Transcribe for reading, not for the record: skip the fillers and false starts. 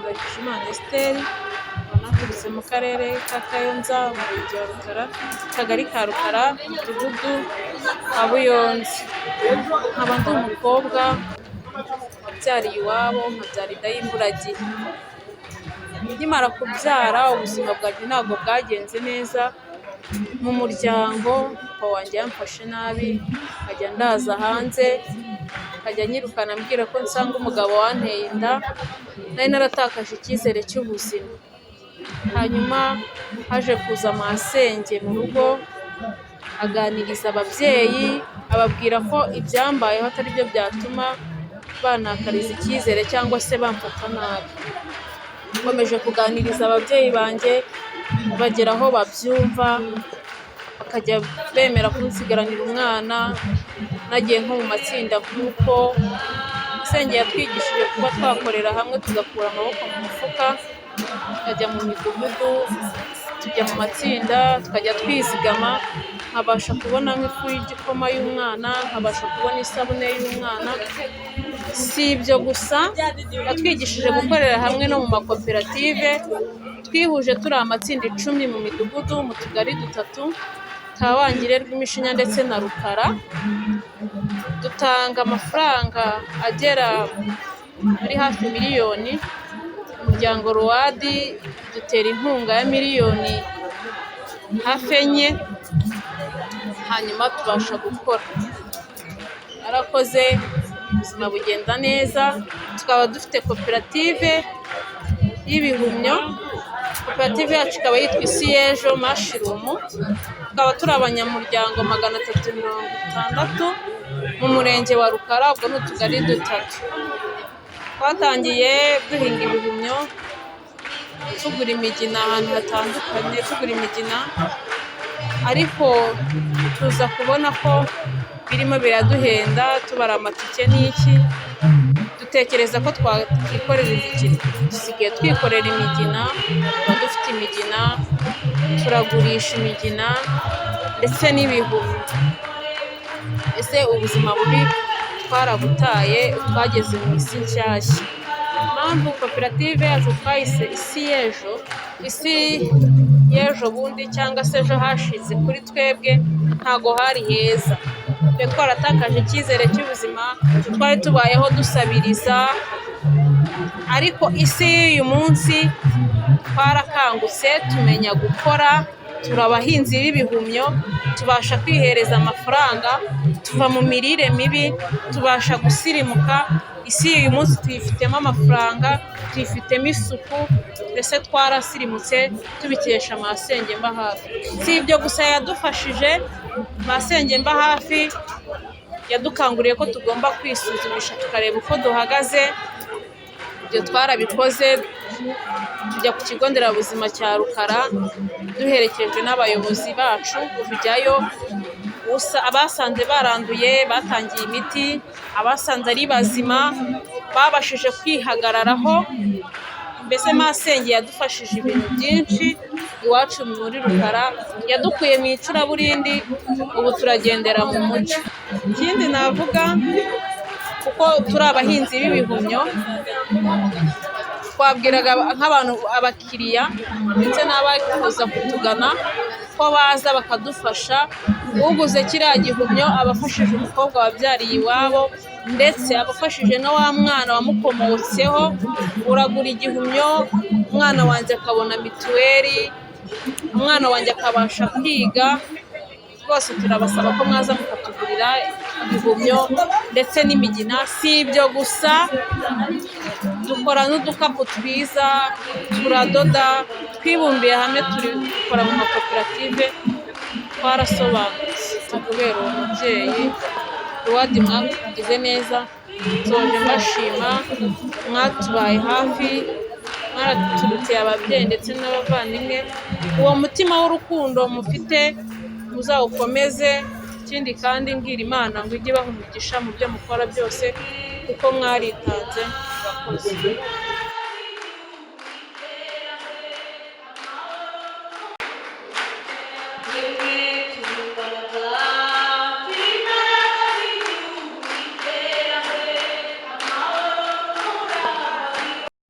Muragijimana Esther, nkaba naturutse mu karere ka Kayonza, umurenge wa Rukara, akagari ka Rukara, umudugudu wa Buyonza. Nkaba ndi umukobwa wabyariye iwabo, nkabyara inda y'imburagihe. Nkimara kubyara, ubuzima bwanjye ntabwo bwagenze neza mu muryango. Papa wanjye yamfashe nabi, nkajya ndaza hanze, akajya anyirukana ambwira ko nsanga umugabo wanteye inda. Nari naratakaje icyizere cy'ubuzima. Hanyuma haje kuza masenge mu rugo, aganiriza ababyeyi, ababwira ko ibyambayeho atari byo byatuma bantakariza icyizere cyangwa se bamfata nabi. Nkomeje kuganiriza ababyeyi banjye, bagera aho babyumva, bakajya bemera kunsigaranira umwana. Nagiye nko mu matsinda, nk'uko masenge yatwigishije kuba twakorera hamwe, tugakura amaboko mu mufuka, tukajya mu midugudu, tujya mu matsinda, tukajya twizigama, nkabasha kubona nk'ifu y'igikoma y'umwana, nkabasha kubona isabune y'umwana. Si ibyo gusa, yatwigishije gukorera hamwe no mu makoperative. Twihuje turi amatsinda 10 mu midugudu, mu tugari dutatu, Kabangire, Rw'imishinya ndetse na Rukara. Dutanga amafaranga agera muri hafi miliyoni. Umuryango Ruwadi dutera inkunga ya miliyoni hafi 4, hanyuma tubasha gukora. Arakoze, ubuzima bugenda neza. Tukaba dufite koperative y'ibihumyo. Koperative yacu ikaba yitwa Isi y'Ejo Mushroom. Tukaba turi abanyamuryango 360 mu murenge wa Rukara, ubwo ni utugari dutatu. Twatangiye duhinga ibihumyo, tugura imigina ahantu hatandukanye, tugura imigina, ariko tuza kubona ko birimo biraduhenda, tubara amatike n'iki, dutekereza ko twakwikorera imigina. Dusigaye twikorera imigina, tuba dufite imigina, turagurisha imigina ndetse n'ibihumyo. Ese ubuzima bubi twarabutaye, twageze mu isi nshyashya. Impamvu koperative yacu twayise Isi y'Ejo, isi y'ejo bundi cyangwa se ejo hashize kuri twebwe ntago hari heza. Twari twaratakaje icyizere cy'ubuzima, twari tubayeho dusabiriza, ariko isi y'uyu munsi twarakangutse, tumenya gukora, turi abahinzi b'ibihumyo, tubasha kwihereza amafaranga, tuva mu mirire mibi, tubasha gusirimuka. Isi y'uyu munsi tuyifitemo amafaranga, tuyifitemo isuku, mbese twarasirimutse tubikesha masenge mba hafi. Si ibyo gusa yadufashije, masenge mba hafi yadukanguriye ko tugomba kwisuzumisha, tukareba uko duhagaze. Ibyo twarabikoze, tujya ku kigo nderabuzima cya Rukara duherekejwe n'abayobozi bacu, tujyayo. Abasanze baranduye batangiye imiti, abasanze ari bazima babashije kwihagararaho. Mbese masenge yadufashije ibintu byinshi iwacu muri Rukara, yadukuye mu icuraburindi, ubu turagendera mu mucyo. Ikindi navuga, kuko turi abahinzi b'ibihumyo, twabwiraga nk'abantu, abakiriya ndetse n'abifuza kutugana, ko baza bakadufasha. Uguze kiriya gihumyo aba afashije umukobwa wabyariye iwabo, ndetse aba afashije na wa mwana wamukomotseho. Uragura igihumyo, umwana wanjye akabona mituweli, umwana wanjye akabasha kwiga. Rwose turabasaba ko mwaza mukatugurira ibihumyo ndetse n'imigina. Si ibyo gusa, dukora n'udukapu twiza, turadoda, twibumbiye hamwe, tubikora mu makoperative, twarasobanutse kubera uwo mubyeyi. Ruwadi, mwagize neza, nsoje mbashima, mwatubaye hafi, mwaraturutiye ababyeyi ndetse n'abavandimwe. Uwo mutima w'urukundo mufite muzawukomeze. Ikindi kandi, mbwira Imana ngo ijye ibaha umugisha mu byo mukora byose, kuko mwaritanze. Murakoze.